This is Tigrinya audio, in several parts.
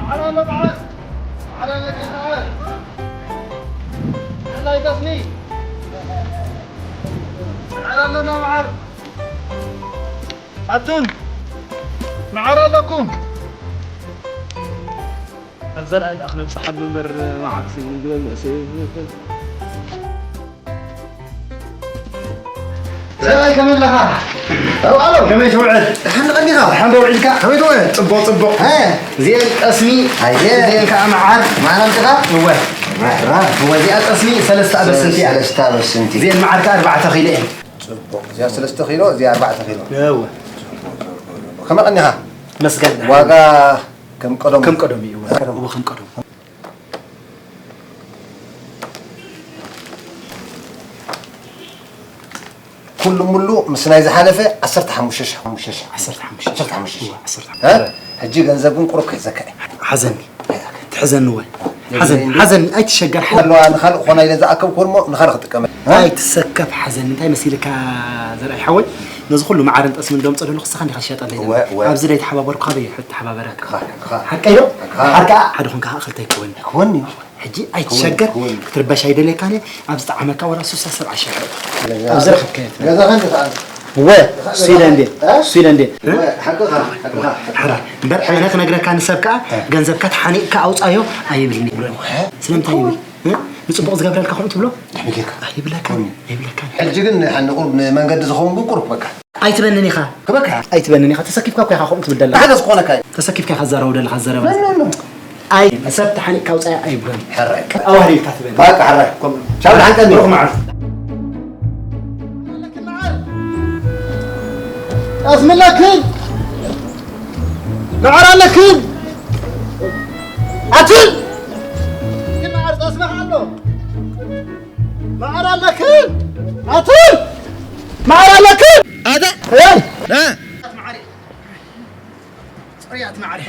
على الله معاذ. على الله معاذ. الله يدفني. على الله معاذ. أتون. معاذ لكم. أفضل أن أخلص حب من بر معك سيدي. ሰብኣይ ከመይ ኣለኻ? ኣብኣሎ ከመይ ትውዕል? ደሓን ቀኒኻ? ደሓን ዶ ውዒልካ? ከመይ ትውዕል? ጽቡቕ፣ ጽቡቕ። ሀ፣ እዚኤን ጠስሚ፣ ኣየ። እዚኤን ከኣ መዓር። መዓር ኣምጺኻ? እወ። መዓር። እወ፣ እዚኣ ጠስሚ ሰለስተ ኣበስንቲ እያ። ሰለስተ ኣበስንቲ። እዚኤን መዓር ከኣ ኣርባዕተ ኪሎ እየን። ጽቡቕ። እዚኣ ሰለስተ ኪሎ፣ እዚኣ ኣርባዕተ ኪሎ። እወ። ከመይ ቀኒኻ? መስገን። ዋጋ ከም ቀደሙ። ከም ቀደሙ እዩ። እወ፣ ከም ቀደሙ። ኩሉ ሙሉ ምስ ናይ ዝሓለፈ ዓሰርተ ሓሙሽተ ሺሕ። ዓሰርተ ሓሙሽተ ሺሕ። ዓሰርተ ሓሙሽተ ሺሕ። እወ፣ ዓሰርተ ሓሙሽተ ሺሕ። እ? ሕጂ ገንዘብ ግን ቁሩብ ከይዘከ። ሓዘኒ። ትሕዘኒ ወይ? ሓዘኒ፣ ሓዘኒ፣ ኣይትሸገር፣ ሓዘኒ። ኣለዋ፣ ንኻልእ ኾና ኢለ ዝኣከብኩ እሞ ንኻልእ ክጥቀመ። እ? ኣይትሰከፍ፣ ሓዘኒ። እንታይ መሲልካ ዘርኣይ ሓወይ? ነዚ ኩሉ መዓርን ጠስምን ዶም ጸደሉ ክስኻ እንዲኻ ትሸጠለይ። እወ፣ እወ። ኣብዚ ደይ ተሓባበርኩ፣ ካበይ ይሕት ተሓባበረካ? እኻ፣ እኻ። ሓቀይ ዶ? እኻ። ሓቃ፣ ሓደ ኾንካ ክልተ ይከወን። ይኸወን እዩ። ሕጂ ኣይትሸገር፣ ክትርበሽ ኣይደለካን እየ። ኣብ ዝጠዓመካ ወላ ሱሳ ሰብዓ ሺሕ ዕረ። ገዛ ኣብ ዝረኸብካዮ ትበል። ገዛ ኸንዲ ኸኣ። እወ፣ እሱ ኢለ እንዴ? እ? እሱ ኢለ እንዴ? እወ፣ ሓቅኻ፣ ሓቅኻ። ሓራ። እምበር ኣነ ክነግረካ ንሰብ ከኣ እ። ገንዘብካ ተሓኒቕካ ኣውጻዮ ኣይብልኒ ይብሎ። እወ። ስለምንታይ ይብል? እ? ንጽቡቕ ዝገብረልካ ከምኡ ትብሎ? ከመይ ጌርካ? ኣይብለካን፣ ኣይብለካን። ሕጂ ግን ንሓን ንቁሩብ ንመንገዲ ዝኸውን ግን ቁሩብ በቃ። ኣይትበንን ኢኻ። ክበካ። ኣይትበንን ኢኻ። ተሰኪፍካ እኮ ኢኻ ከምኡ ትብል ደለኻ። ሓደ ዝኾነካ እዩ። ተሰኪፍካ ኢኻ ትዛረቦ ደለኻ ዘረባ። ኖ፣ ኖ፣ ኖ። ኣይ፣ ሰብ ተሓኒቕካ ውጻኢ ኣይብሎን። ሕራይ። ኣዋህሊልካ ትበል። በቃ፣ ሕራይ። ኮም-፣ ቻው፣ ደሓን ቀኒ። ሩኽ መዓር። ጠስሚ ኣለክን። መዓር ኣለክን። ኣትን። መዓር ጠስሚ ኣሎ። መዓር ኣለክን ኣቱን! መዓር ኣለክን! ኣታ! እ! እ! ጽሩያት መዓር።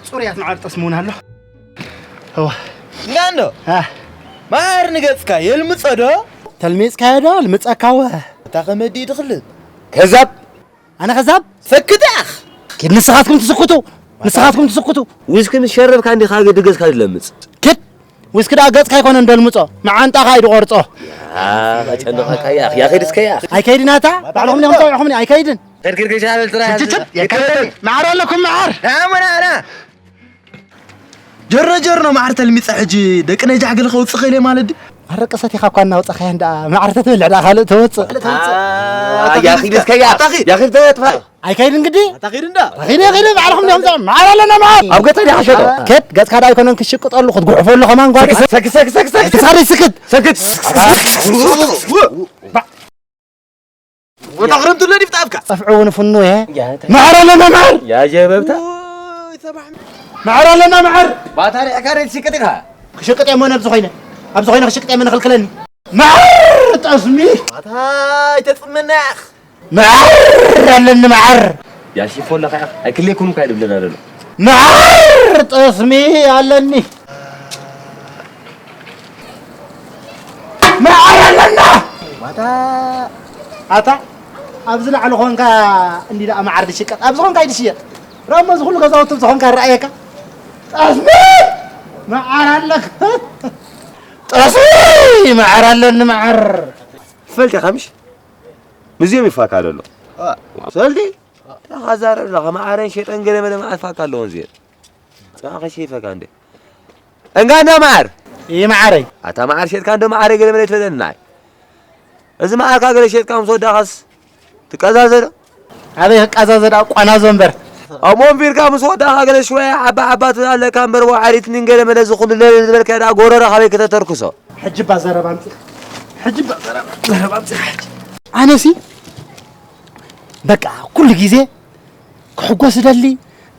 ጽሩያት መዓር ጠስሚ እውን ኣሎ። እዋ። እንዳ እንዶ? እ! መዓር ንገጽካ የልምጾ ዶ? ተልሚጽካዮ ዶ? ልምጸካ እወ። እታ ከመዲ ድኽልብ። ከዛብ! ኣነ ከዛብ? ሰክት ኢኻ። ኪድ ንስኻትኩም ትስክቱ። ንስኻትኩም ትስክቱ። ዊስኪ ምስ ሸረብካ እንዲኻ ግዲ ገጽካ ዝለምጽ። ኪድ ዊስኪ ደኣ ገጽካ ኣይኮነን ደልምጾ። መዓንጣኻ እዩ ድቖርጾ። ያ፣ ከጨንቐካ እያ። ያ ኺድ እስከ ያ። ኣይከይድን ኣታ? ባዕልኹም ዲኹም ጸዊዕኹምኒ፣ ኣይከይድን። ከድ፣ ከድ፣ ከድ፣ ሻበል ጥራይ። ችችችብ፣ የካይደኒ። መዓር ኣለኩም መዓር። ና፣ ና፣ ና። ጀሮ ጀሮ ነው መዓር ተልሚጸ ሕጂ ደቂ ነጃሕ ገለ ከውጽእ ኽእል እየ ማለት ድዩ? ኣረቂ ሰቲኻ እኳ እናውጻኻያ እንዳ መዓር ተትበልዕ ደኣ ካልእ ተወጽእ። ያ ኺድ እስከ ያ። ኣታ ኺድ። ያ ኺድ ተጥፋ። ኣይከይድን ግዲ? ኣታ ኺድ እንዳ። ኺድ፣ ኺድ፣ ባዕልኹም ዲኹም ጸ-፣ መዓር ኣለና መዓር። ኣብ ገጠር ኢኻ ሸጦ። ከድ ገጽካ ደኣ ኣይኮነን ክሽቅጠሉ ክትጉሕፈሉ ከማን ጓል። ሰክት፣ ሰክት፣ ሰክት፣ ሰክት። ሰክት፣ ሰክት፣ ሰክት። ሰክት። ቦታ ክረምቱ ለዲ ብጣፍካ። ጸፍዑ እውን ፍኑ እየ። ያ፣ እንታይ? መዓር ኣለና መዓር። ያ ጀበብታ። ኦይ፣ ሰባሕ። መዓር ኣለና መዓር። ባታሪ ዕካረ ትሽቅጥ ኢኻ? ክሽቅጥ እየ፣ መን ኣብዚ ኮይነ? ኣብዚ ኮይነ ክሽቅጥ እየ፣ መን ክልክለኒ? መዓር ጠስሚ። ባታ ኣይተጽመና ኢኻ። መዓር ኣለኒ መዓር። ያ ሽፎ ኣለኻ ኢኻ? ኣይክልየኩም እኳ ይድብለና ዘሎ። መዓር ጠስሚ ኣለኒ። መዓር ኣለና። ዋታ ኣታ ኣብዚ ላዕሊ ኾንካ እንዲ ደኣ መዓር ድሽቀጥ ኣብዚ ኾንካ ይድሽየጥ። ረሞ እዚ ኩሉ ገዛውቲ ኣብዚ ኾንካ ረኣየካ። ጠስሚ መዓር ኣለካ። ጠስሚ መዓር ኣለኒ መዓር። ፈልጢ ከምሽ ምስዚኦም ይፋካ ዘሎ። ሰልዲ ተኻዛረብ ለኻ መዓረን ሸጠን ገለ መለ መዓት ፋካ ኣለዎ እዚኤን። ጸባ ከሸይፈካ እንደ። እንጋ እንዳ መዓር። ይህ መዓረይ። ኣታ መዓር ሸጥካ እንዶ መዓረይ ገለ መለ ትበለኒ ንዓይ። እዚ መዓርካ ገለ ሸጥካ ምስ ወዳኻስ ትቀዛዘዶ? ኣበይ ክቀዛዘ ደኣ ቋናዞ እምበር። ኣብ ወንፊርካ ምስ ወዳኻ ገለ ሽወያ ዓባ ዓባ ትብላለካ እምበር ወዓሊት ምን ገለ መለ ዝኹሉ ለለ ዝበልካ ደኣ ጎረሮ ካበይ ከተተርክሶ? ሕጂ እባ ዘረባ ኣምጺእ። ሕጂ እባ ዘረባ፣ ዘረባ ኣምጺእ ሕጂ። ኣነሲ በቃ ኩሉ ግዜ ክሕጎስ እደሊ፣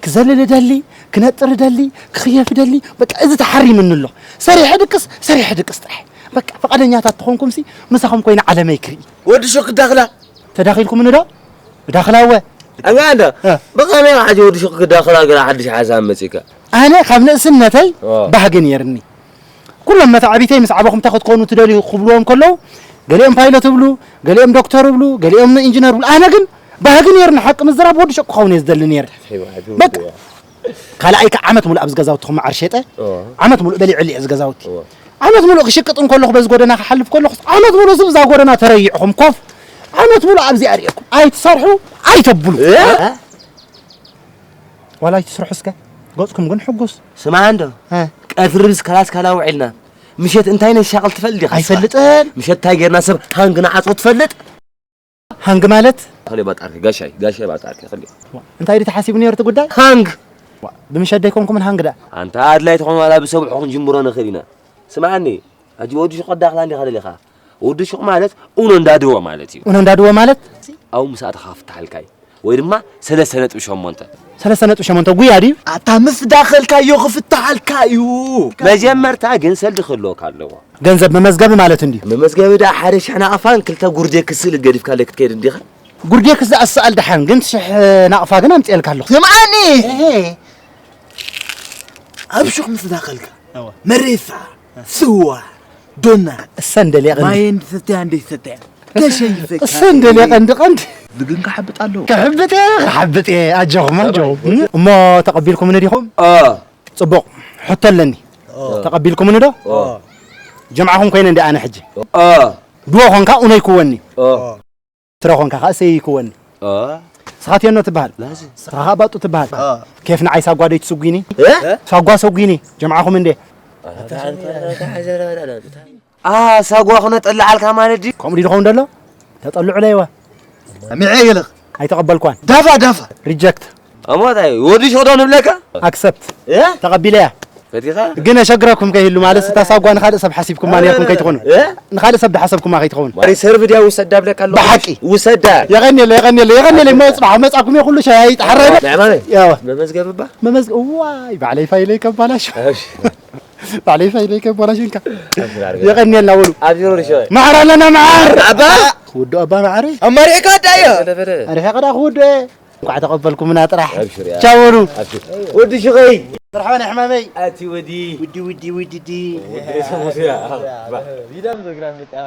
ክዘልል እደሊ፣ ክነጥር እደሊ፣ ክኽየፍ እደሊ። በቃ እዚ ተሓሪምኒ ኣሎ። ሰሪሐ ድቅስ፣ ሰሪሐ ድቅስ ጥራሕ። በቃ ፍቓደኛታት ተኾንኩምሲ ምሳኹም ኮይነ ዓለመይ ክርኢ። ወዲ ሹክ ዳኽላ። ተዳኺልኩምኒ ዶ? ብዳኽላ እወ። ኣጋ እንዳ፣ እ። ብኸመይ ሕጂ ወዲ ሹክ ክዳኽላ ግና ሓድሽ ሓሳብ መጺካ? ኣነ ካብ ንእስነተይ ኦ። ባህጊ ነይርኒ። ኩሎም መታዕቢተይ ምስ ዓበኹም እንታይ ክትኮኑ ትደልዩ ክብልዎም ከለዉ፣ ገሊኦም ፓይለት ይብሉ፣ ገሊኦም ዶክተር ይብሉ፣ ገሊኦም ኢንጂነር ይብሉ። ኣነ ግን ባህጊ ነይርኒ፣ ሓቂ ምዝራብ ወዲ ሹክ ክኸውን እየ ዝደሊ ነይረ። በቃ። ካልኣይ ከ ዓመት ሙሉእ ኣብዚ ገዛውትኹም መዓር ሸጠ። ዓመት ሙሉእ በሊዕሉ እየ እዚ ገዛውቲ። ዓመት ሙሉእ ክሽቅጥ እንከለኹ በዚ ጎደና ክሓልፍ ከለኹ ዓመት ሙሉእ እዚ ብዛ ጎደና ተረይዕኹም ኮፍ። ዓመት ሙሉእ ኣብዚ ኣርእየኩም። ኣይትሰርሑ፣ ኣይተብሉ። ዋላ ኣይትስርሑ እስከ። ገጽኩም ግን ሕጉስ። ስማዕ እንዶ፣ እ። ቀትሪ ምስ ከላስ ካላ ውዒልና፣ ምሸት እንታይ ነሻቕል ትፈልጥ ዲኻ? ኣይፈልጥን። ምሸት እንታይ ጌርና ሰብ ሃንግ ንዓጾ ትፈልጥ? ሃንግ ማለት? ከሊ ባጣርኪ፣ ጋሻይ፣ ጋሻይ ባጣርኪ፣ ከሊ። እንታይ ድዩ ተሓሲቡ ነይሩ እቲ ጉዳይ? ሃንግ። ዋ፣ ብምሸት ደይኮንኩምን ሃንግ ደኣ? ኣንታ ኣድላይ ተኾን ዋላ ብሰብሑ ክንጅምሮ ንኽእል ኢና። ስምዓኒ፣ ሕጂ ወዲ ሹቕ ከዳኽላ እንዲኻ ደሊኻ? ወዲ ሹቕ ማለት ኡኖ እንዳድወ ማለት እዩ። ኡኖ እንዳድወ ማለት? ኣብኡ ምስ ኣተኻ ክፍትሓልካ እዩ። ወይ ድማ ሰለስተ ነጥቢ ሸሞንተ። ሰለስተ ነጥቢ ሸሞንተ ጉያ ድዩ? ኣታ ምስ ዳኸልካዮ ክፍትሓልካ እዩ። መጀመርታ ግን ሰልዲ ክህልወካ ኣለዎ። ገንዘብ መመዝገቢ ማለት እንድዩ። መመዝገቢ ደኣ ሓደ ሽሕ ናቕፋን ክልተ ጉርዴክስ ስእሊ ገዲፍካለይ ክትከይድ እንዲኻ? ጉርዴክስ ደኣ ስኣል ደሓን፣ ግን ሽሕ ናቕፋ ግን ኣምጽኤልካ ኣለኹ። ስምዓኒ! እሄ። ኣብ ሹቕ ምስ ዳኸልካ፣ እወ። መሬፋ፣ ስዋ፣ ዶና፣ እሰ እንደልየ ቀንዲ። ማይ እንድሰትያ እንድሰትያ። ከሸይፈካ። እሰ እንደልየ ቀንዲ ቀንዲ። ብግን ክሓብጥ ኣለዎ። ክሕብጥ እየ፣ ክሓብጥ እየ። ኣጆኹም፣ ኣጆኹም። እሞ ተቐቢልኩምኒ ዲኹም? እ። ጽቡቕ። ሕቶ ኣለኒ። ኦ። ተቐቢልኩምኒ ዶ? ኦ። ጀምዓኹም ኮይነ እንደ ኣነ ሕጂ። ኦ። ድዎ ኾንካ ኡነይ ክወኒ። ኦ። ትረ ኾንካ ከኣ ሰይ ክወኒ። ኦ። ስኻ ቴኖ ትበሃል። ላዚ። ስኻ ከኣ ባጡ ትበሃል። ኦ። ኬፍ ንዓይ ሳጓ ደይ ትስጒኒ? እ? ሳጓ ሰጒኒ። ጀምዓኹም እንደ። ኣ፣ ሳጓ ኹነ ጠልዓልካ ማለት ድዩ? ከምኡ ድዩ ዝኸውን ደሎ? ተጠልዑ ለይዋ። ሚዐ ይልቕ። ኣይተቐበልኳን። ዳፋ፣ ዳፋ። ሪጀክት። ኣሞታይ፣ ወዲ ሸዶ ንብለካ? ኣክሰፕት። እ? ተቐቢለያ። ፈቲኻ? ግን የሸግረኩም ከይህሉ ማለት፣ እታ ሳጓ ንኻልእ ሰብ ሓሲብኩማ ነርኩም ከይትኾኑ። እ? ንኻልእ ሰብ ድሓሰብኩማ ከይትኸውን። ማሪ ሰርቭ ድያ ውሰዳ ብለካ ኣለኹ። ብሓቂ። ውሰዳ። የቐንየለ፣ የቐንየለ፣ የቐንየለ። እሞ ጽባሕ መጻኩም እየ ኩሉ ሻይ ኣይጠሓረነ። ንዕማመይ። ያዋ። መመዝገብ እባ? መመዝገ-፣ እዋይ፣ ባዕለይ ፋይለይ ከባላሽ። እሺ። ባዕለይ ፋይለይ ከባላሽ እንካ። ኣብሽር ኣርገ። የቐንየልና በሉ። ኣብሽር ወዲ ሸወይ። መዓር ኣለና፣ መዓር። ኣባ። ክውዱ ኣባ መዓረይ። ኣማሪዕካ ወዳዮ። በለ፣ በለ። ኣሪሐ ቀዳ ክውዱ እየ። እንኳዕ ተቐበልኩምና ጥራሕ። ኣብሽር እያ። ቻው በሉ። ኣብሽር። ወዲ ሽኸይ። መርሓባ ናይ ሕማመይ። ኣቲ ወዲ። ውዲ፣ ውዲ፣ ውዲ፣ ዲ። ወዲ ሰሙስ እያ። ባ። ቢዳም ዞግራም ብጣባ።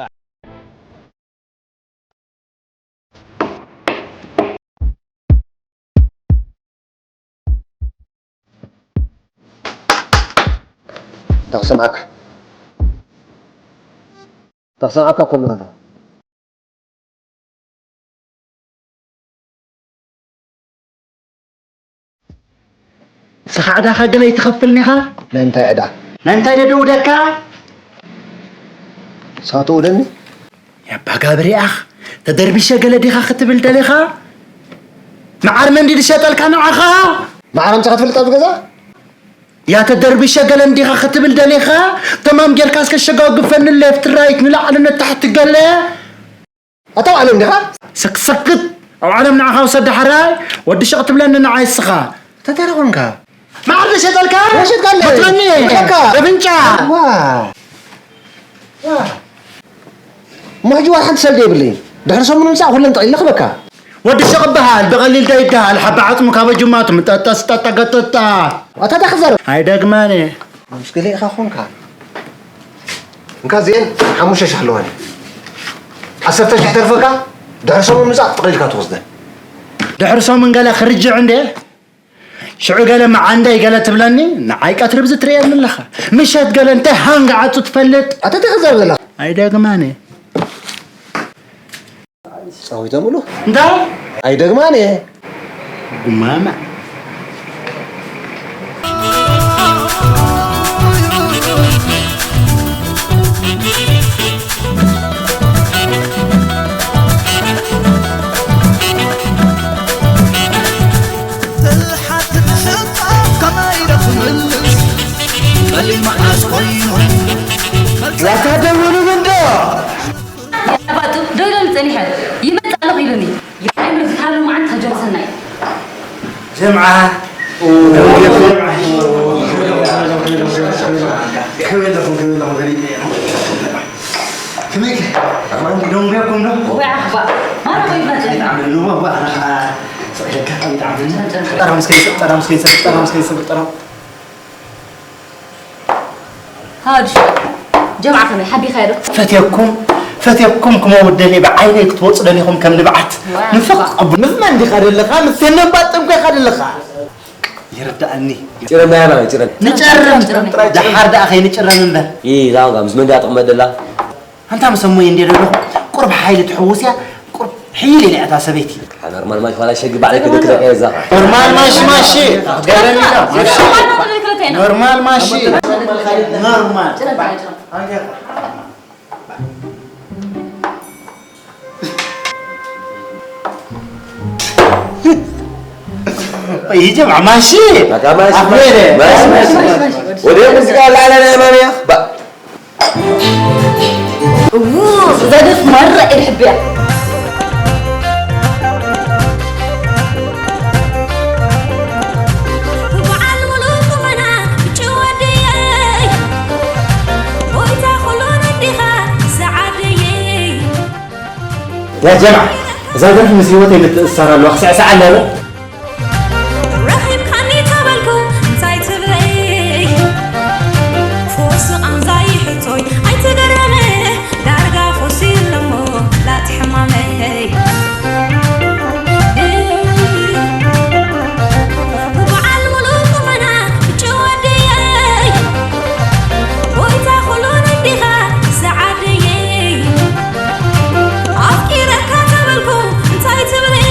ተኽሰማዕካ። ተኽሰማዕካ ኩሉ ነገር። ንስኻ ዕዳኻ ግን ኣይትኸፍልን ኢኻ? ናይ እንታይ ዕዳ? ናይ እንታይ ዶ ደውደካ? ንስኻ ትውደኒ? ያባ ጋብርያኽ፣ ተደርቢሸ ገለ ዲኻ ክትብል ደሊኻ? መዓር መንዲ ዝሸጠልካ ንዓኻ? መዓር ኣምጺኻ ትፈልጥ ኣብዚ ገዛ? ያ ተደርቢሸ ገለ እንዲኻ ክትብል ደሊኻ? ተማም ጌርካ እስከ ሸጋው ግፈኒ ሌፍት ራይት ንላዕሊ ንታሕቲ ገለ? ኣታ ባዕሎም ዲኻ? ስክስክት! ኣብ ዓለም ንዓኻ ውሰድ ዳሕራይ፣ ወዲ ሸቕ ትብለኒ ንዓይ እስኻ። ተተረኹንካ። መዓር ዝሸጠልካ? ወሸጥካለይ። ወጥረኒ። ወሸጥካ። ኣፍንጫ። ዋ። ዋ። እሞ ሕጂ ዋላ ሓንቲ ሰልዲ የብለይን። ድሕሪ ሰሙን ምሳእ ኩለን ጠቕሊለ ክበካ። ወዲ ሸቕ በሃል፣ ብቐሊል ዶ ይደሃል፣ ሓባ ዓጽሙ ካብ ጅማቱ ምጠጠስ ጠጠ ገጠጣ። ኣታ ታይ ክዛረብ? ኣይደግማን እየ። ምስ ገለ ኢኻ ኾንካ። እንካ እዚኤን ሓሙሽተ ሽሕ ኣለዋኒ። ዓሰርተ ሽሕ ተርፈካ፣ ድሕሪ ሰሙን ምጻእ ጥቕሊልካ ትወስደን። ድሕሪ ሰሙን ገለ ክርጅዕ እንዴ? ሽዑ ገለ መዓንደይ ገለ ትብለኒ፣ ንዓይ ቀትሪ ብዚ ትርእየኒ ኣለኻ። ምሸት ገለ እንታይ ሃንግ ዓጹ ትፈልጥ? ኣታ እንታይ ክዛረብ ዘለኻ? ኣይደግማን እየ። ጻዊቶምሉ? እንታይ? ኣይደግማን እየ። ጉማማ። ዋታ ደውሉ ምንዶ? ኣባቱ ደው ኢሎኒ ጸኒሐ። ይመጽእ ኣለኹ ኢሉኒ። ይሓይሉ ዝሃሉ መዓልቲ ከጀምሰና እዩ። ጀምዓ። ከመይ ኣለኹም? ከመይ ኣለኹም? ከመይ ከ? ደንጉየኩም ዶ? ወይ ዓኽባ። ማራ ወይ መጸ። ኣይትዓምልዎ፣ ዋ፣ ኣነ ኸዓ ስቕ ኢለካ ኣይትዓምልኒ። ጠራሙስ ከይሰ-፣ ጠራሙስ ከይሰ-፣ ጠራሙስ ከይሰ-፣ ጠራሙስ። ሃድሽ ጀምዓ ከመይ ሓቢኻዮ ዶ? ፈትየኩም፣ ፈትየኩም ክመውት ደልየ ብዓይነይ ክትወፁ ደሊኹም ከም ንብዓት። ዋ። ንፍቕ ኣቡ-፣ ምስ መን ዲኻ ደለኻ? ምስ ሄኖም ባጥም ኮ ኢኻ ደለኻ። ይርዳእኒ። ጭረና ያና ጭረን። ንጨረም። ጥራይ ጭረን። ደሓር ደኣ ከይንጭረም እምበር። ይ ዛውጋ ምስ መንድያ ጥቕመ ደላ። ኣንታ ምስ እሞይ እንዴ ደለኹ ቁርብ ሓይሊ ትሕውስ እያ። ቁርብ ሕይል ኢለ እታ ሰበይቲ። ኖርማል ማሽ ዋላ ሸጊ ባዕለይ ክልክለካ እየ እዛ። ኖርማል ማሽ ማሽ። ገረኒ ነው። ማሽ። ኖርማል ማሽ። ኖርማል። ይጀምዕ ማሺ። በቃ ማሺ፣ ኣኽበረ። ማሺ፣ ማሺ፣ ማሺ። ወደ ሙዚቃ ላዕላ ናይ ማንያ? ባ- እዉ፣ እዛ ደርፊ ማራ እየ ዝሕብያ። በዓል ሙሉእ ቁመና ብጭወ ድየይ፣ ጎይታ ኩሉ ነዲኻ ዝዓደየይ። ያ ጀምዓ፣ እዛ ደርፊ ምስ ህይወተይ ምትእስሳር ኣለዋ፣ ክስዕስዓ ኣለዎ። ረኺብካኒ ተበልኩ እንታይ ትብለይ? ፈወሲ ቃንዛይ ሕቶይ ኣይትገረመ፣ ዳርጋ ፈሲሉ እሞ ላጥ ሕማመይ። በዓል ሙሉእ ቁመና ብጭወ ድየይ፣ ጎይታ ኩሉ ነዲኻ ዝዓደየይ። ኣፍቂረካ ተበልኩ እንታይ ትብለይ?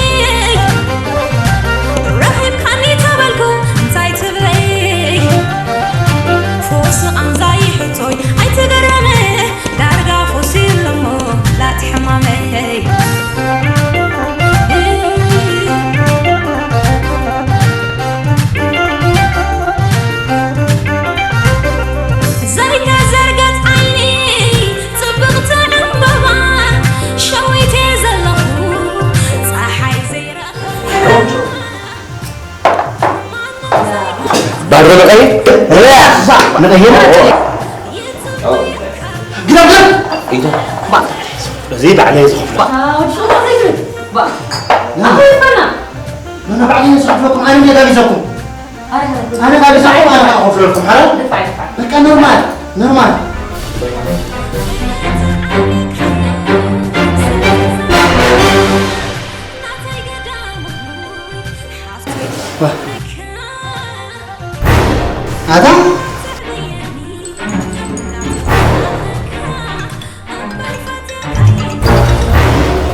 ረኺብካኒ ተበልኩ እንታይ ትብለይ? ፈወሲ ቃንዛይ ሕቶይ ኣይትገረመ፣ ዳርጋ ፈሲሉ እሞ ላጥ ሕማመይ። ዘይተዘርገት ዓይኒ ጽብቕቲ ዕምበባ ሸዊተ ዘለኹ ጸሓይ ዘይረኸ ባዶ ንቐይር? ንቐይር? ግዳ፣ ግዳ! ኢንታ? በዚ ባዕለይ ዝኸፍሎ። ኣነ ባዕለይ ዝኸፍለኩም፣ ኣነ እንዴት ጋቢዘኩም? ኣነ ጋቢዘኩም፣ ኣነ ከዓ እኸፍለልኩም፣ ሓራ? በቃ ኖርማል፣ ኖርማል። ኣታ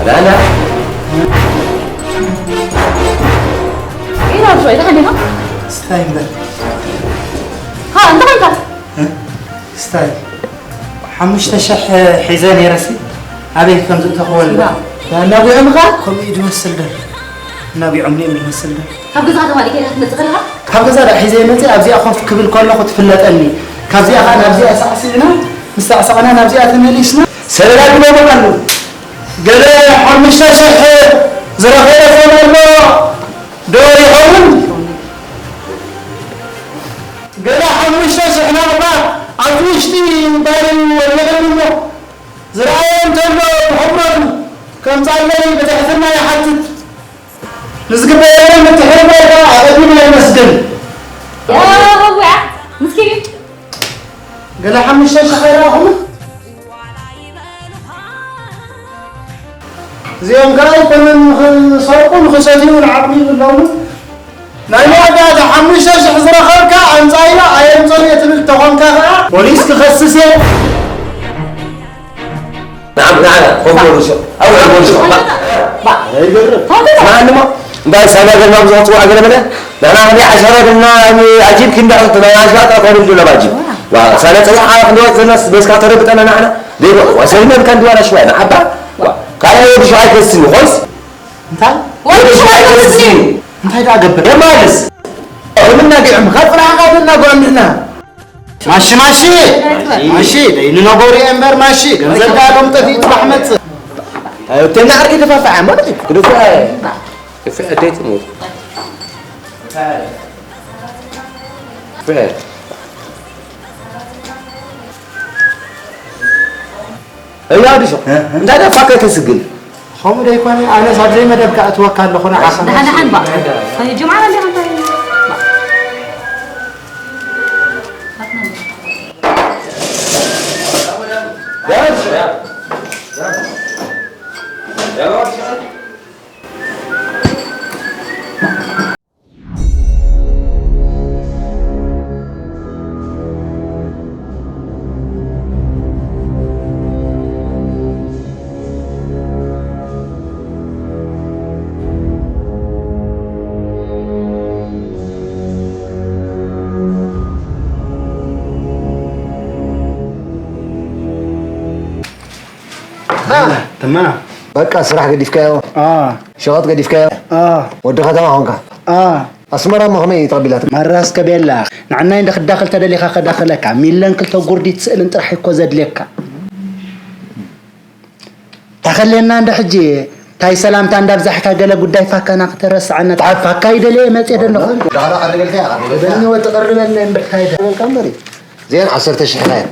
ራና ኢና ብሾይ ደሓን ኢኻ? ስታይ እምበር። ሃ፣ እንታይ ኢኻ? እ? ስታይ። ሓሙሽተ ሽሕ ሒዘ ነይረሲ፣ ኣበይ ከም ዝእተኽወሉ። ስጋ። ኣናጒዖምኻ? ከምኡ እዩ ዝመስል ዶ? ኣናጒዖምኒ እዮም ዝመስል ዶ? ካብ ገዛኻ ተማሊእካ ኢኻ ክትመጽእ ከለኻ? ካብ ገዛ ደኣ ሒዘ መጽእ፣ ኣብዚኣ ኮፍ ክብል ከለኹ ትፍለጠኒ። ካብዚኣ ኸኣ ናብዚኣ ሳዕሲዕና፣ ምስ ሳዕሳዕና ናብዚኣ ተመሊስና። ሰለላ ግበሩ ኣለዉ። ገለ ሓሙሽተ ሽሕ ዝረኸበ ሰብ ኣሎ ዶ ይኸውን? ገለ ሓሙሽተ ሽሕ ናቕፋ ኣብቲ ውሽጢ ባር ወዲቑ ኣሎ እሞ፣ ዝረኣየ እንተሎ ብሕሞት ከምጻለይ ብትሕትና ይሓትት። ንዝግበረለይ ምትሕብባር ከኣ ኣቐዲምና ነመስግን። ያ ረቡዕ ምስኪን። ገለ ሓሙሽተ ሽሕ ኣይረኣኹምን? እዚኦም ከኣ ኣይኮነን ንኽሰርቁ ንኽሰትዩ እውን ዓቕሚ የብሎምን። ናይ መወዳእታ ሓሙሽተ ሽሕ ዝረኸብካ ኣምጻኢና ኣየምጸኡን እየ ትብል ተኾንካ ከኣ ፖሊስ ክኸስስ እየ። ንዓም ንዓና ኮምቦልሾ ኣው ኮምቦልሾ ባ ኣይገርም። ስማዕኒ እሞ እንታይ ሳይበር ገና ብዙሕ ጽዋዕ ገለ መለ ንሕና ክንደይ ዓሸራ ገልና ኣጂብ ክንዳ ናይ ኣሽዋጣ ኮን እንዱ ለባጂ ዋ ሳለ ጽዋዕ ክንዲ ወጥ ዘናስ በስካ ተረብጠና ንዓና ደይሮ ወሰልና ብካ እንዲ ዋላ ሽዋይ ንዓባ ዋ ካልእ ወዲ ሽዋይ ከስኒ ኮይስ እንታይ ወዲ ሽዋይ ከስኒ እንታይ ደኣ ገብር የማልስ ምናገዕም ካብ ጽናሕካ ብና ጓንድና ማሺ ማሺ ማሺ ደይኑ ነገሩ እየ እምበር ማሺ ገንዘብ ዳሎም ጠፊኡ ጽባሕ መጽእ። ተና ዓርኪ ተፋፋዐ ማለት እዩ። ክልተ ክልተ ዕደይ ትሙት። እያ ኣዲሾ እንታይ ደፋ ከተስግል ከምኡ ደይኮነ ኣነስ ኣብ ዘይመደብካ እትወካ ኣለኹ ንዓኻ ደሓን ደሓን ባ ጅምዓ እንዲኻ እንታይ ተማ በቃ ስራሕ ገዲፍካዮ፣ ሸቐጥ ገዲፍካዮ፣ ወዲ ከተማ ኾንካ። ኣስመራ እሞ ከመይ ተቐቢላትካ? ማራስ ከቤላ ንዓናይ እንደ ክዳኸል ተደሊኻ ከዳኸለካ ሚለን ክልተ ጉርዲት ስእልን ጥራሕ እኮ ዘድልየካ። ታኸለና እንደ ሕጂ ታይ ሰላምታ እንዳብዛሕካ ገለ ጉዳይ ፋካና ክተረስዓና። ፋካ ይደልየ መጽየ ደለኹ። ዳዕራ ቀርበልካ ያቐርበልካ። በልኒ ወዲ ቀርበለይ እምበር ካይደ። በልካ እምበር። እዚአን ዓሰርተ ሽሕ ናየን።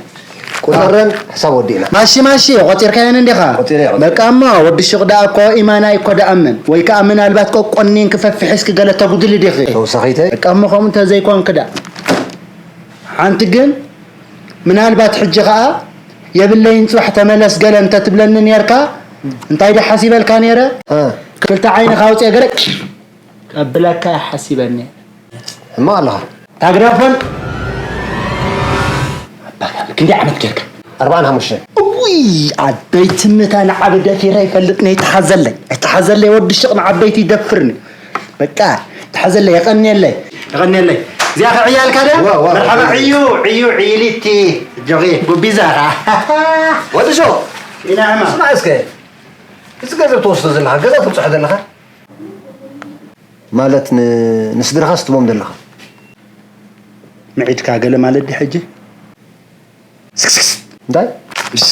ቁጠረን ሕሳብ ወዲእና። ማሺ ማሺ ቆጺርካየን እንዲኻ። ቆጺረ እየ፣ ቆጺረ። በቃ እሞ ወዲ ሹቕ ደኣ እኮ ኢማናይ እኮ ደኣምን ወይ ከኣ ምናልባት ቆቆኒን ክፈፍሕስኪ ገለ ተጉድሊ ዲኺ። ተወሳኺተይ። በቃ እሞ ከምኡ እንተዘይኮንኪ ደኣ ሓንቲ ግን ምናልባት ሕጂ ከኣ የብለይን ጽባሕ ተመለስ ገለ እንተትብለኒ ኔርካ እንታይ ዶ ሓሲበልካ ኔረ? እ። ክልተ ዓይንኻ ኣውጺአ ገለ ከብለካ ሓሲበኒ። ሕማቕ ኣለኻ። ታግራፎን ኣባካ ክንደይ ዓመት ጌርካ? ኣርባዓን ሓሙሽተን። እውይ ኣደይ ትምታ ንዓቢ ደፊረ ይፈልጥ ነይ ተሓዘለይ ኣይተሓዘለይ ወዲ ሽቕ ንዓበይቲ ይደፍርኒ። በቃ ተሓዘለይ የቐንየለይ። የቐንየለይ። እዚኣ ከዕያልካ ደ? ዋ፣ ዋ፣ መርሓባ ዋ። ዕዩ ዕዩ ዕይሊቲ ጆኺ ጉቢዛኻ። ወዲ ሽቕ። ኢና ሕማ። ስማዕ እስከ። እዚ ገንዘብ ትወስዶ ዘለኻ ገዛ ትብፅሖ ዘለኻ? ማለት ን- ንስድራኻ ስትቦም ዘለኻ? ምዒድካ ገለ ማለት ድዩ ሕጂ? ስክስክስ። እንታይ? እስ።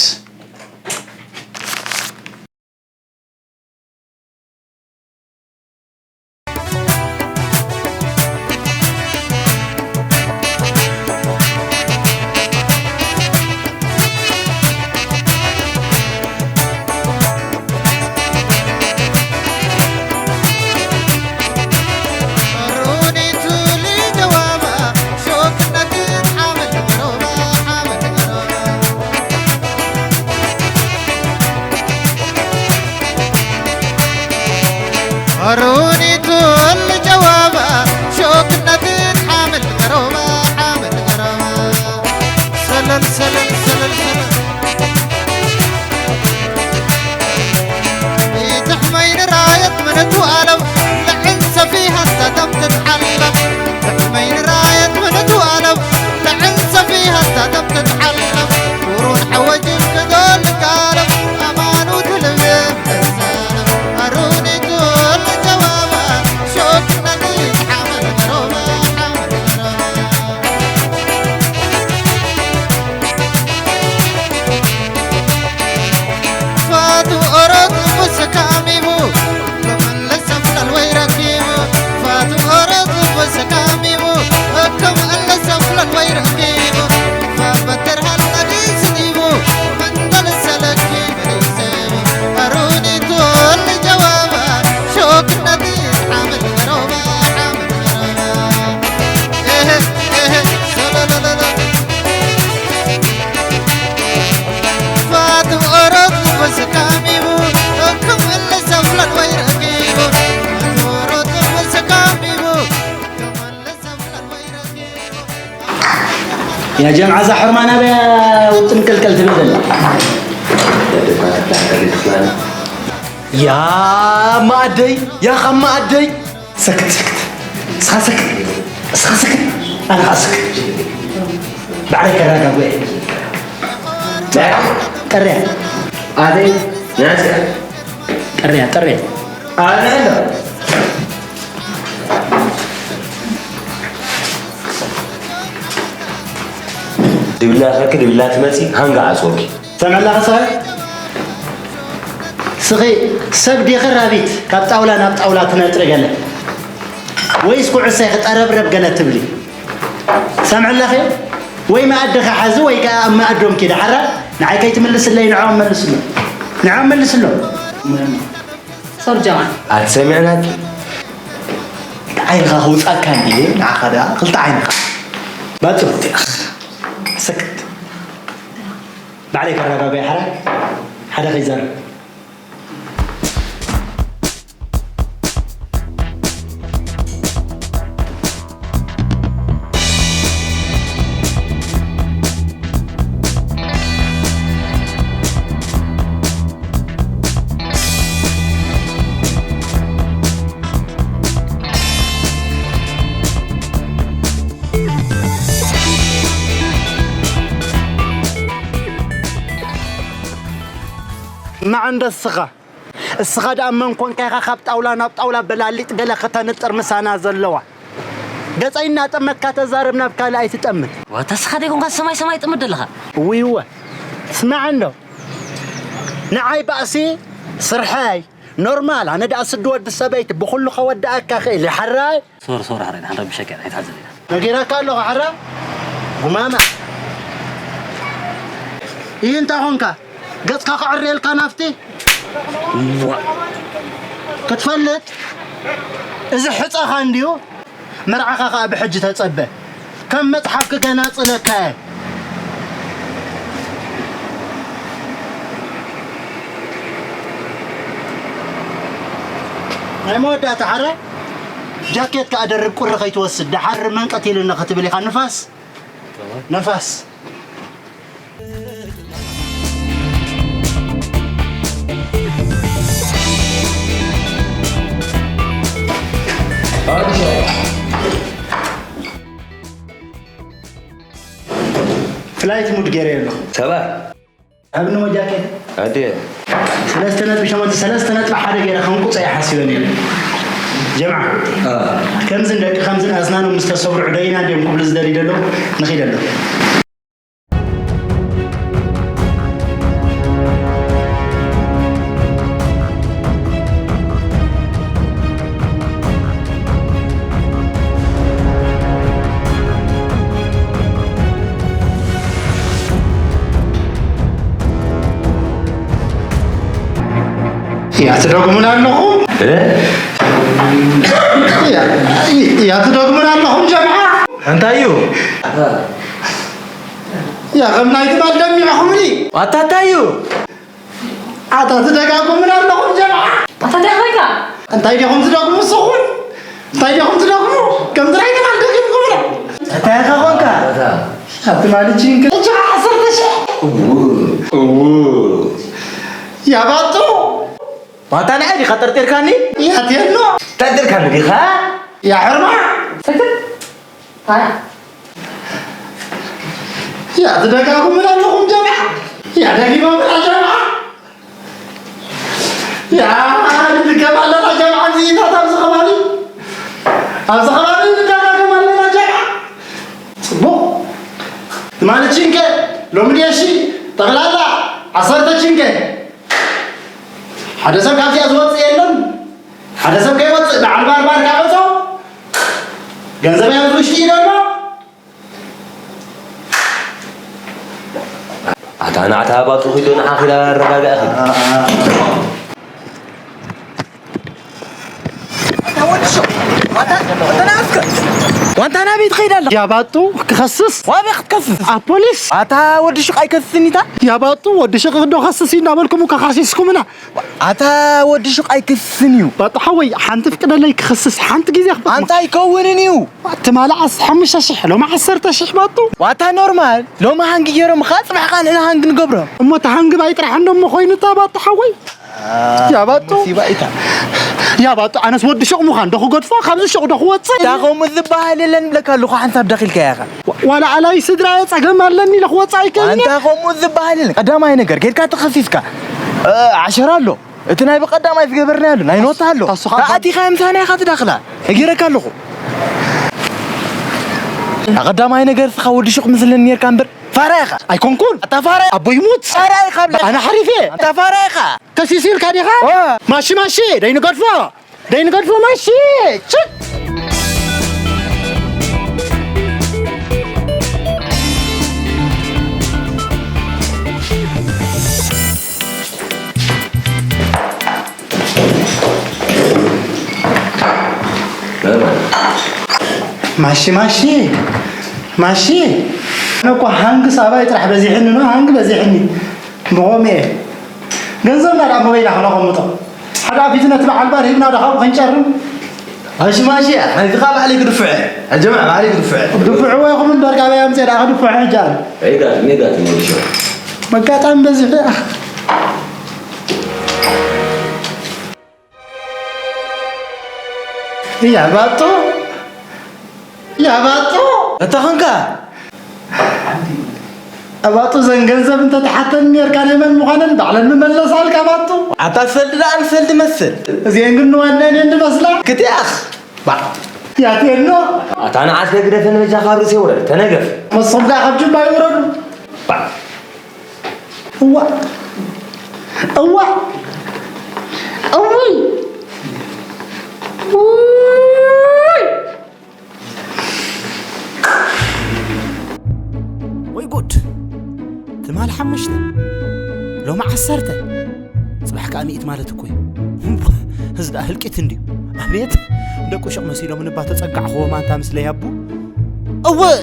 يا جماعة زحرمان أبي وتنكل كل تبدل. يا ما أدي يا خم ما أدي. سكت سكت. اسخا سكت. اسخا سكت. أنا خا سكت. بعدك أنا قبل. قرية. هذه ناسية. قرية قرية. أنا أنا. ድብላ ከክ ድብላ ትመጺ ሃንጋ ኣጽወኪ። ሰምዕላ ኸሳይ ስኺ ሰብ ዲኺ ራቢት ካብ ጣውላ ናብ ጣውላ ትነጥሪ ገለ ወይስ ኩዕሶ ኢኺ ጠረብረብ ገለ ትብሊ? ሰምዕላኺ ወይ መኣድኺ ሓዚ ወይ ከኣ ኣብ መኣዶም ኪዲ ሓራ ንዓይ ከይትምልስለይ ንዕኦም መልስሎም ንዕኦም መልስሎም። ሶር ጀማል ኣትሰሚዕናኪ ዓይንኻ ክውፃካ እንድየ ንዓኻ ደኣ ክልተ ዓይንኻ ባፅም እቲኣኽ ሰክት ባዕለይ ከረጋጋይ ሓራ ሓደ ከይዛረብ ስማዕ እንዶ እስኻ። እስኻ ደኣ መን ኮንካ ኢኻ ካብ ጣውላ ናብ ጣውላ በላሊጥ ገለ ከተንጥር ምሳና ዘለዋ? ገጸይ እናጠመካ ተዛረብ፣ ናብ ካልእ ኣይትጠምት። ዋታ እስኻ ደይኮንካ ሰማይ ሰማይ ጥምት ዘለኻ? እውይ እወ። ስማዕ እንዶ። ንዓይ ባእሲ ስርሐይ ኖርማል። ኣነ ደኣ ስዲ ወዲ ሰበይቲ ብኹሉ ከወድኣካ ክእል እየ። ሓራይ? ሶሪ፣ ሶሪ፣ ሓራይ፣ ሓራይ፣ ብሸኪ ኣይትሓዘለይ። ነጊረካ ኣለኹ፣ ሓራ ጉማማ። ይህ እንታይ ኾንካ? ገጽካ ክዕርየልካ ናፍቲ? ዋ። ክትፈልጥ፣ እዚ ሕጸኻ እንድዩ፣ መርዓኻ ኸኣ ብሕጂ ተጸበ። ከም መጽሓፍ ክገናጽለካ እየ። ናይ መወዳእታ ሓረ ጃኬት ከኣ ደርብ፣ ቁሪ ከይትወስድ። ደሓር መንቀት ኢሉኒ ክትብል ኢኻ። ንፋስ፣ ነፋስ። ፍላይት ሙድ ገይረ ኣለኹ። ሰባይ። ኣብኒ ሞ ጃኬት። ኣዴ። ሰለስተ ነጥቢ ሸሞንተ፣ ሰለስተ ነጥቢ ሓደ ገይረ ከንቁጾ እየ ሓሲበ ነይረ። ጀምዓ። አ። ከምዝን ደቂ ከምዝን ኣስናኖም ምስ ተሰብሩ ዕደይና እንድዮም ክብሉ ዝደልዩ ዘለዉ። ንኺድ ኣለኹ። እያ ትደግሙን ኣለኹም? እ? እያ፣ እያ ትደግሙን ኣለኹም ጀምዓ? እንታይ እዩ? እያ ከም ናይ ትማል ደሚዕኹምኒ። ዋታ እንታይ እዩ? ኣታ ትደጋግሙን ኣለኹም ጀምዓ። ኣታ እንታይ ኮይንካ? እንታይ ዲኹም ትደግሙ ንስኹም? እንታይ ዲኹም ትደግሙ? ከም ጥራይ ትማል ደጊምኩምና። እንታይ ኢኻ ኾንካ? ኣብ ትማል ቺንክ ጀምዓ ዓሰርተ ሺሕ። እዉ። እዉ። ያባጡ። ዋታ ንዓይ ዲኻ ጠርጢርካኒ? ያቴኖ። ጠርጢርካኒ ዲኻ? ያ ሕርማ። ስክት። ፋራ። ያ ትደጋግሙን ኣለኹም ጀምዓ። ያ ደጊሞምና ጀምዓ። ያ ንድገም ኣለና ጀምዓ። እዚኢታት ኣብዚ ከባቢ፣ ኣብዚ ከባቢ ንደጋገም ኣለና ጀምዓ። ጽቡቕ። ትማሊ ቺንከ፣ ሎሚ ዴሺ፣ ጠቕላላ ዓሰርተ ቺንከ። ሓደ ሰብ ካብዚኣ ዝወጽእ የለን። ሓደ ሰብ ከይወጽእ በዓል ባርባር ካበጾ ገንዘብ ኣብዚ ውሽጢ እዩ ዘሎ። ኣታ ናዕታ ባጡ ኺዶ ንዓኺ ዳ ኣረጋግኣ ኺድ። ዋንታ ናበይ ትኸይድ ኣለኻ? ያ ባጡ ክኸስስ። ዋበይ ክትከስስ? ኣብ ፖሊስ። ኣታ ወዲ ሹቕ ኣይከስስን ኢታ? ያ ባጡ ወዲ ሹቕ ዶ ከስስ እዩ እናበልኩም እኮ ከሲስኩምና። ኣታ ወዲ ሹቕ ኣይክስን እዩ። ባጡ ሓወይ፣ ሓንቲ ፍቅደለይ ክኸስስ፣ ሓንቲ ግዜ ክፈትማ። ኣንታ ኣይከውንን እዩ። ትማሊ ዓሰርተ ሓሙሽተ ሽሕ፣ ሎሚ ዓሰርተ ሽሕ ባጡ። ዋታ ኖርማል፣ ሎሚ ሃንጊ ገይሮም፣ ኸኣ ጽባሕ ኸኣ ንሕና ሃንጊ ንገብሮም። እሞ እቲ ሃንጊ ባይ ጥራሕ እንዶ እሞ ኮይኑ እታ ባጡ ሓወይ። ያ ባጡ። ሙሲባ ኢታ። ያ ባጡ፣ ኣነስ ወዲ ሹቕ ምዃን ዶ ክገድፎ፣ ካብዚ ሹቕ ዶ ክወጽእ? እታ ከምኡ ዝበሃል የለን ብለካ ኣለኹ፣ ሓንሳብ ዳኺልካ ኢኻ። ዋ-፣ ዋላ ኣላይ ስድራየ ጸገም ኣለኒ ኢለ ክወጽእ ኣይክእልን እየ። ኣንታ ከምኡ ዝበሃል የለን። ቀዳማይ ነገር፣ ኬድካ ተኸሲስካ፣ እ፣ ዓሸራ ኣሎ። እቲ ናይ ብቐዳማይ ዝገበርናዮ ኣሎ፣ ናይ ኖታ ኣሎ። ታሱ ኻባ ኣቲኻ ምሳና ኢኻ ትዳኽላ። ነጊረካ ኣለኹ። ቀዳማይ ነገር፣ እስኻ ወዲ ሹቕ ምስለኒ ኔርካ እምበር፣ ፋራ ኢኻ። ኣይኮንኩን። ኣታ ፋራ። ኣቦ ይሙት። ፋራ ኢኻ ብለካ። ኣነ ሓሪፍ እየ። ኣታ ፋራ ኢኻ። ከሲስ ኢልካ ዲኻ? ኦ። ማሺ፣ ማሺ፣ ደይንገድፎ። ደይንገድፎ፣ ማሺ። ችክ። ማሺ፣ ማሺ፣ ማሺ። ኣነ እኮ ሃንግስ ኣባይ ጥራሕ በዚሕኒ ነው፣ ሃንግ በዚሕኒ። ብኸምኡ እየ። ገንዘብና ደኣ መበይና ክነቐምጦ? ሓደ ኣፊቱ ነቲ በዓል ባር ሂብና ደኣ ካብኡ ክንጨርም? ኣሽማሽያ፣ ናይዚ ኸኣ ባዕለይ ክድፍዖ እየ። ኣጀማዕ ባዕለይ ክድፍዖ እየ። ድፍዕዎ ኢኹም እምበር፣ ካበይ ኣምፅኤ ደኣ ክድፍዖ ሕጂ ኣነ? ኣይጋጥም፣ ኣይጋጥም ወዲ ሸው። መጋጣሚ በዚሑ እያ። ያባጡ፣ ያባጡ። እታ ኾንካ? ኣባጡ ዘን ገንዘብ እንተተሓተኒ ኔርካ ናይ መን ምዃነን ባዕለን ምመለሳልካ ኣባጡ። ኣታ ሰልዲ ደኣ ንሰልዲ መስል። እዚኤን ግን ንዋነን እየን ዝመስላ። ክትያኽ። ባ። ያቴኖ። ኣታ ንዓስከ ግደፈን በጃኻ ኣብ ርእሰይ ውረድ። ተነገፍ። መሶም ደኣ ካብ ጅባ ይውረዱ። ባ። እዋ። እዋ። እውይ። ውይ። ወይ ጉድ! ትማል ሓሙሽተ፣ ሎሚ ዓሰርተ፣ ጽባሕ ከኣ ሚእቲ ማለት እኮ እዩ። እዚ ደኣ ህልቂት እንድዩ። ኣቤት! ደቂ ሹቕ መሲሎምኒ እባ ተጸጋዕኽዎም ኣንታ ምስለይ ኣቡ። እወይ!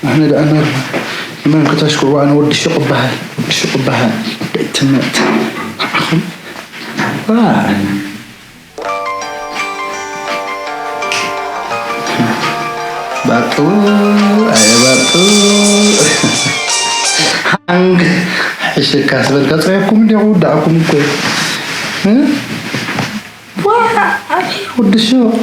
ንሕና ደኣ እናርና ንመን ክተሽክርዎ? ኣነ ወዲ ሹቕ እበሃል፣ ወዲ ሹቕ እበሃል። ደቂ ትምህርቲ ንዓኹም። ዋ! ባጡ፣ ኣየ ባጡ። ሓንግ፣ ሕሽካ ስበልካ፣ ጽሬኩም እንዲኹ፣ ወዳእኩም እኮ። እ? ዋ፣ ኣየ ወዲ ሹቕ።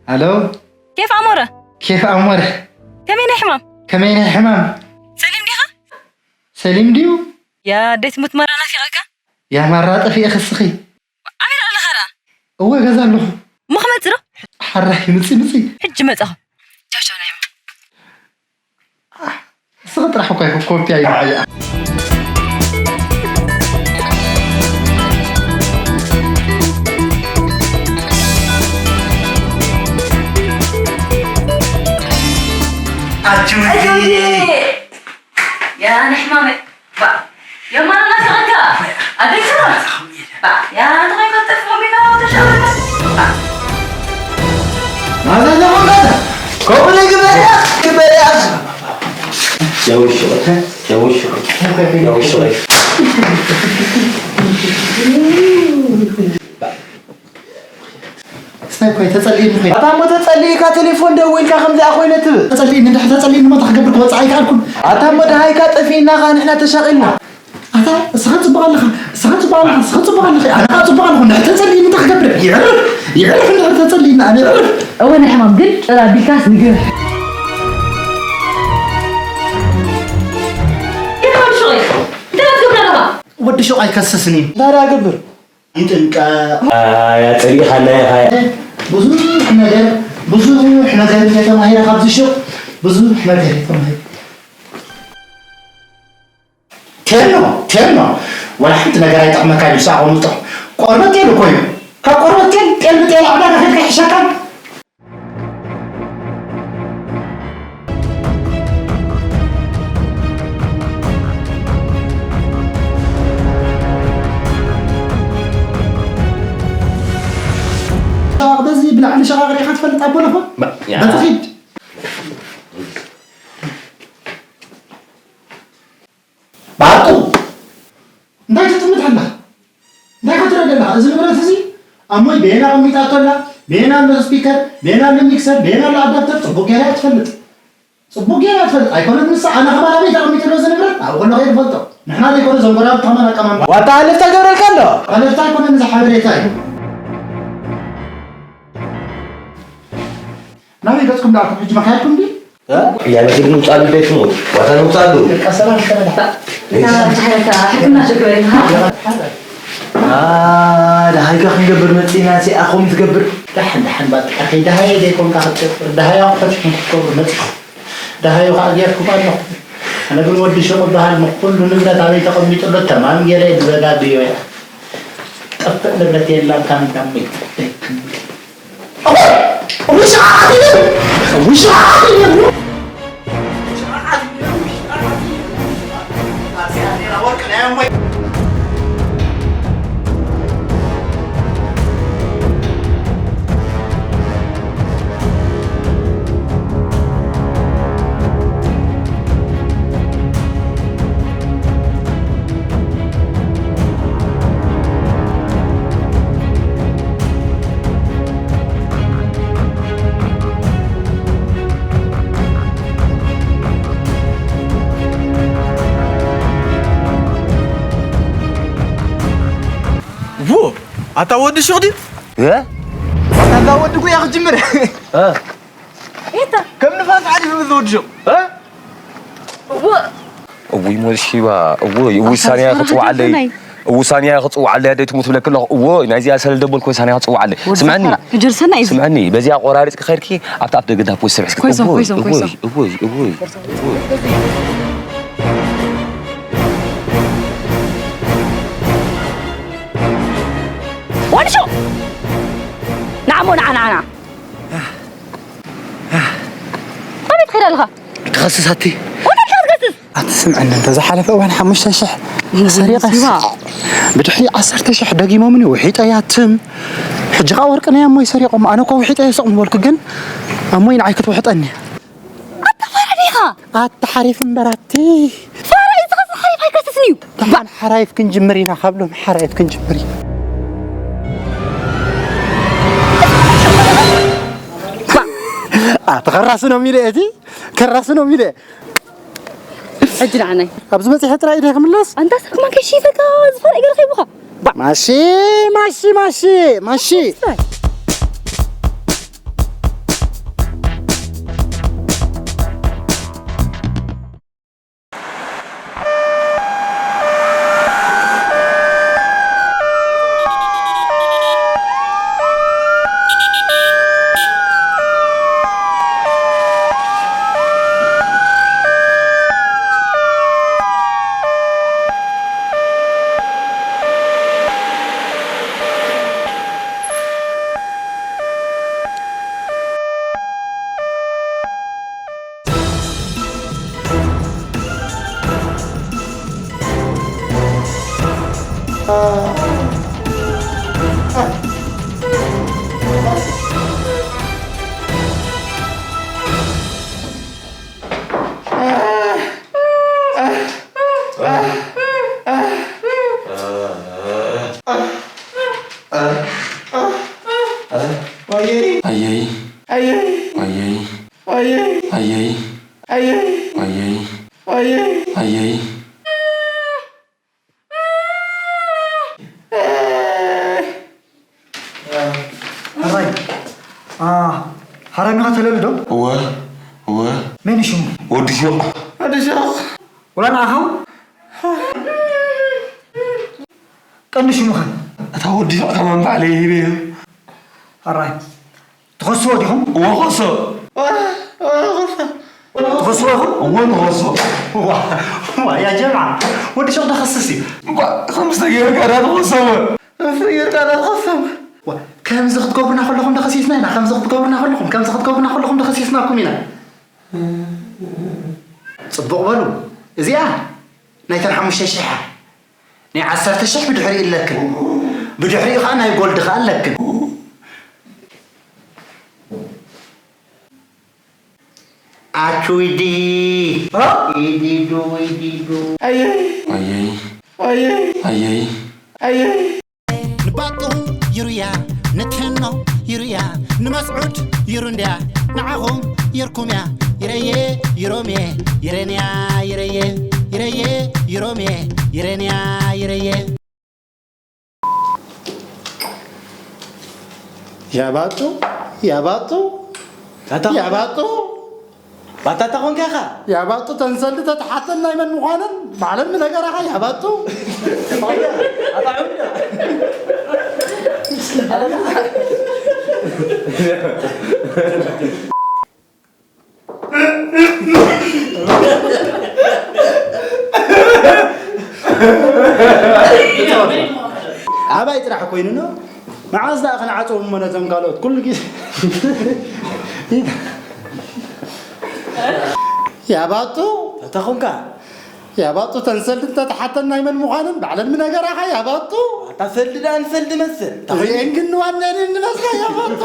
ሃሎ። ኬፍ ኣሞረ? ኬፍ ኣሞረ? ከመይ ናይ ሕማም? ከመይ ናይ ሕማም? ሰሊም ዲኻ? ሰሊም ድዩ? ያ፣ ኣደይ ትሙት ማራ ናፊቐካ? ያ ማራ ጠፊኤ ክስኺ። ኣበይ ኣለኻ ደኣ? እወ፣ ገዛ ኣለኹ። እሞ ክመጽእ ዶ? ሓራይ፣ ምጺ፣ ምጺ። ሕጂ መጻኹ። ቻው፣ ቻው፣ ናይ ሕማም። እስኺ ጥራሕ እኮ ኢኹ ኮፒ ኣይረኣያ። ኣጆዬ! ኣጆዬ! ያ ንሕማመይ። ባ፣ የማን ናፍቐካ። ኣደይ ስማ። ባ፣ ያ እንታይ ከጠፍ ኮምቢና ተሻለ። ባ። ማዛ ዘመን ማዛ። ኮምቢና ግበያ፣ ግበያ። ያው ሽወታ፣ ያው ሽወታ፣ ያው ሽወታ። ስታይ ኮይ ተጸልይኒ ኮይ። ኣታ እሞ ተጸልይካ ቴሌፎን ደዊልካ ከምዚኣ ኮይነ ትብል። ተጸልይኒ እንድሕር ተጸልይኒ እሞ እንታይ ክገብር ክወጽእ ኣይከኣልኩን። ኣታ እሞ ደሃይካ ጠፊእና ኸኣ ንሕና ተሻቒልና። ኣታ እስኻ ጽቡቕ ኣለኻ፣ እስኻ ጽቡቕ ኣለኻ፣ እስኻ ጽቡቕ ኣለኻ። ኣነ ኸኣ ጽቡቕ ኣለኹ። እንድሕር ተጸልይኒ እንታይ ክገብር? ይዕርፍ፣ ይዕርፍ እንድሕር ተጸልይኒ ኣነ ይዕርፍ። እወ ናይ ሕማም ግን ጭራ ቢልካስ ንግርሕ። ይኸም ሹቕ እንታይ ትገብር ኣለኻ? ወዲ ሹቕ ኣይከስስን እዩ። እንታይ ደኣ እገብር? ይጥንቀቕ። ኣያ፣ ጸሊእኻና ኢኻ። ብዙሕ ነገር፣ ብዙሕ ነገር እየ ተማሂረ ካብዚ ሹቕ፣ ብዙሕ ነገር እየ ተማሂረ። ቴኖ፣ ቴኖ፣ ዋላ ሓንቲ ነገር ኣይጠቕመካ እዩ፣ ንስኻ ከምኡ ጥራሕ። ቆርበት ቴል እኮ እዩ። ካብ ቆርበት ቴል፣ ጤል ብጤል ኣብ ዕዳጋ ከድካ ይሕሸካ። ሸቓቕ በዚ ብላዕሊ ሸቓቕ ሪኢኻ ትፈልጥ ኣቦ ለኾ? ባ-፣ ያ። በዚ ኺድ። ባጡ! እንታይ ትጥምት ኣለኻ? እንታይ ክትርኢ ኣለኻ? እዚ ንብረት እዚ ኣሞይ ቤና ኣቐሚጣቶ ኣላ፣ ቤና ኣሎ ስፒከር፣ ቤና ኣሎ ሚክሰር፣ ቤና ኣሎ ኣዳፕተር፣ ጽቡቕ ጌራ እያ ትፈልጥ። ጽቡቕ ጌራ እያ ትፈልጥ። ኣይኮነት ንሳ፣ ኣነ ከማን ኣበይ ተቐሚጡ ኣሎ እዚ ንብረት? ኣብኡ ከሎ ከይደ እፈልጦ። ንሕና ዘይኮነ እዞም ጎረባብቲ ከማን ኣቀማምጣ። ዋታ ኣለፍታ ገብረልካ ኣሎ። ኣለፍታ ኣይኮነን፣ እዚ ሓበሬታ እዩ። ናበይ ገጽኩም ደኣልኩም? ሕጂ መኻየድኩም ድዩ? እ? ቅያመት ግን ንውጻሉ ቤት ሞት። ዋታ ንውጻሉ። ደቂ ሰባት ከመይ ደሓን? እታ ጻሕያካ ሕክምና ሸክበ ኢኻ? አ፣ ደሃይካ ክንገብር መጺና፣ ሲኣ ኸም ትገብር። ደሓን፣ ደሓን፣ ባጥቃ፣ ከይ ደሃየ ዘይኮንካ ክትገብር። ደሃያ ኣቑሑት ኢኹም ክትገብሩ መጺኹም። ደሃዩ ኸኣ ጌርኩም ኣለኹም። ኣነ ግን ወዲ ሹቕ እበሃል፣ ንኹሉ ንብረት ኣበይ ተቐሚጡ ኣሎ ተማም ጌረ እየ ዝዘጋግዮ እየ። ጠፍእ ንብረት የላን፣ ታሚታሚ። ኣታ ወዲ ሹቕ ድዩ? እ? ኣታ ወዲ ጉያ ክጅምር። እ? ኤታ። ከም ንፋስ ሓሊፉ ምስ ወዲ ሹቕ። እ? እዎ። እውይ ሞት ሺባ፣ እውይ፣ እውይ ኣታ ሳንያ ዝፈረኸ ክጽውዓለይ። ጀርሰናይ። እውይ ሳንያ ክጽውዓለይ፣ ኣደይ ትሙት ብለኪ ኣለኹ። እውይ፣ ናይዚኣ ሰለል ደበልኩ ሳንያ ክጽውዓለይ። ወዲ ስምዕኒ፣ ፈራ፣ ጀርሰናይ እዚ። ስምዕኒ፣ በዚኣ ቆራሪጽኪ ከይድኪ ኣብታ ኣፍ ደገ ዳቦ ዝሰርሕስኪ። ኮይሶም፣ እውይ፣ ኮይሶም፣ እውይ፣ ኮይሶም። እውይ፣ እውይ፣ እውይ። ወዲ ሹቕ! ንዓ እሞ፣ ንዓ፣ ንዓ፣ ንዓ። ኣበይ ትኸይድ ኣለኻ? ክኸስስ ኣቲ። እንታይ ኢልካ ክትከስስ? ኣቲ ስምዕኒ፣ እንተ ዝሓለፈ እዋን ሓሙሽተ ሽሕ ሰሪቐ። ሲባ። ብድሕሪ ዓሰርተ ሽሕ ደጊሞምኒ ውሒጠያ ትም። ሕጂ ኸኣ ወርቂ ናይ ኣሞይ ሰሪቖም። ኣነ እኮ ውሒጠዮ ስቕ ምበልኩ፣ ግን ኣሞይ ንዓይ ክትውሕጠኒ። ኣታ ፋራ ዲኻ? ኣታ ሓሪፍ እምበር ኣቲ። ፋራ እዩ፣ ዝኸስስ ሓሪፍ ኣይከስስን እዩ። ደሓን ሓራይፍ ክንጅምር ኢና፣ ካብ ሎም ሓራይፍ ክንጅምር ኢና። ኣቲ ከራስኖም ኢለ እቲ ከራስኖም ኢለ። ሕጂ ንዓናይ። ኣብዚ በጺሐ ጥራይ ኢለ ክምለስ? ኣንታ ሳክማን ከይሽይፈካ ዝፈረ ገለ ከይብኻ። ማሺ፣ ማሺ፣ ማሺ፣ ማሺ። ኣየይ። ኣየይ። ኣየይ። ኣየይ። ኣየይ። ኣየይ። ሕራይ። አ፣ ሓራሚኻ ተለሉ ዶ? እወ፣ እወ። መን እዩ ሽሙ? ወዲ ሹቕ። ወዲ ሹቕ። ወላ ንዓኻ? ቀንዲ ሽሙኸ? እታ ወዲ ሹቕ ከማን ባዕለይ ሂበዮ። ሕራይ። ትኸስዎ ዲኹም? እወ፣ ኸሶ። ትኸስዎ ኢኹም? እወ፣ ንኸሶ። ዋ፣ ዋ፣ ያ ጀምዓ። ወዲ ሹቕ ዶ ኸስስ እዩ? እባ፣ ከምዚ ተገይርካ ዳ ትኸሶ? ከምዚ ተገይርካ ዳ ትኸሶ? ዋ፣ ከምዚ ክትገብሩና ከለኹም ዶ ኸሲስና ኢና? ከምዚ ክትገብሩና ከለኹም፣ ከምዚ ክትገብሩና ከለኹም ዶ ኸሲስናኩም ኢና? ጽቡቕ በሉ። እዚኣ ናይተን ሓሙሽተ ሽሕ እያ። ናይ ዓሰርተ ሽሕ ብድሕሪኡ ኣለክን። ብድሕሪኡ ኸኣ ናይ ጎልድ ኸኣ ኣለክን። ኣቹ ኢዲ። እ? ኢዲዱ፣ ኢዲዱ። ኣየይ። ኣየይ። ኣየይ። ኣየይ። ኣየይ። ንባጡ ይሩያ፣ ንትሕኖ ይሩያ፣ ንመስዑድ ይሩንድያ፣ ንዓኹም ይርኩምያ። ይረየ፣ ይሮምየ፣ ይረንያ፣ ይረየ፣ ይረየ፣ ይሮምየ፣ ይረንያ፣ ይረየ። ያባጡ፣ ያባጡ፣ ታታ። ያባጡ። ባታ ታኾንካ ኢኻ? ያባጡ ተንሰልዲ ተተሓተን ናይ መን ምዃነን ባዕለን ምነገራኻ ያባጡ። ኣጣዕምና። ኣባይ ጥራሕ ኮይኑ ነው። መዓዝ ደኣ ክንዓጽዎም እሞ ነቶም ካልኦት ኩሉ ግዜ። ያባጡ። ተተኹንካ። ያባጡ ተንሰልዲ እንተተሓተን ናይ መን ምዃንን ባዕለን ምነገራኻ ያባጡ። ኣታ ሰልዲ ደኣ ንሰልዲ መስል። እዚኤን ግን ንዋነን እንመስላ ያባጡ።